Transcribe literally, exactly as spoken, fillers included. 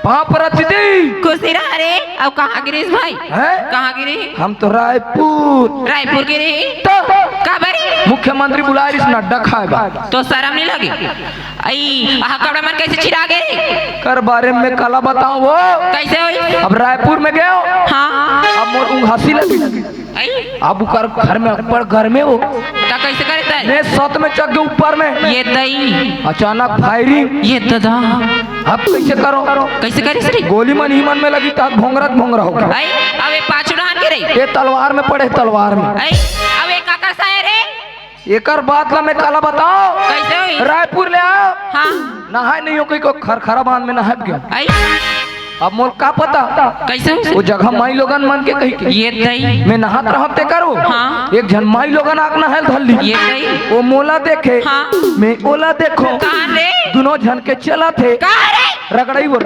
पाँव परत दीदी। खुशी रह रे। अउ कहाँ गे रिहिस भाई? हैं? कहाँ गे रिहिस? हम तो रायपुर। रायपुर गे रिहिस? तो? काबर? मुख्यमंत्री बुलाए रिहिस नड्डा खाए बर। तो शरम नहीं लगे? अई, आहा कपड़ा मन कैसे चिरा गे रे? कर बारे में काला बताओ वो। कैसे होई? अब रायपुर में गयो। हाँ। अब मोर उंघासी लगी। आई? अब ओकर घर में अब्बड़ गर्मे हो। त कैसे करे तै? मैं सत में चढ़ गए ऊपर में। ये दई। अचानक फायरिंग। ये ददा। अब कैसे करो? कैसे करे रे? गोली मन ही मन में लगी, तब भोंगरत भोंगरा हो गया। आई? अब ये पाछू डहान के रही? ये तलवार में पड़े, तलवार में। आई? अब ये काकर साया रे? एकर बात ला मैं काला बताओ। कैसे होई? रायपुर ले आओ। हाँ। नहाए नहीं हो कोई को, खरखरा बांध में नहाए गयो। आई? अब मोर का पता? कैसे होई? वो जगह माई लोगन मन के कही के। ये दई। मैं नहात रहब ते करो। हाँ। एक झन माई लोगन आक नहाए धर ली। ये दई। वो मोला देखे। हाँ। मैं ओला देखो। कहाँ रे? दोनों झन के चलत हे। कहाँ रे? रगड़ई वो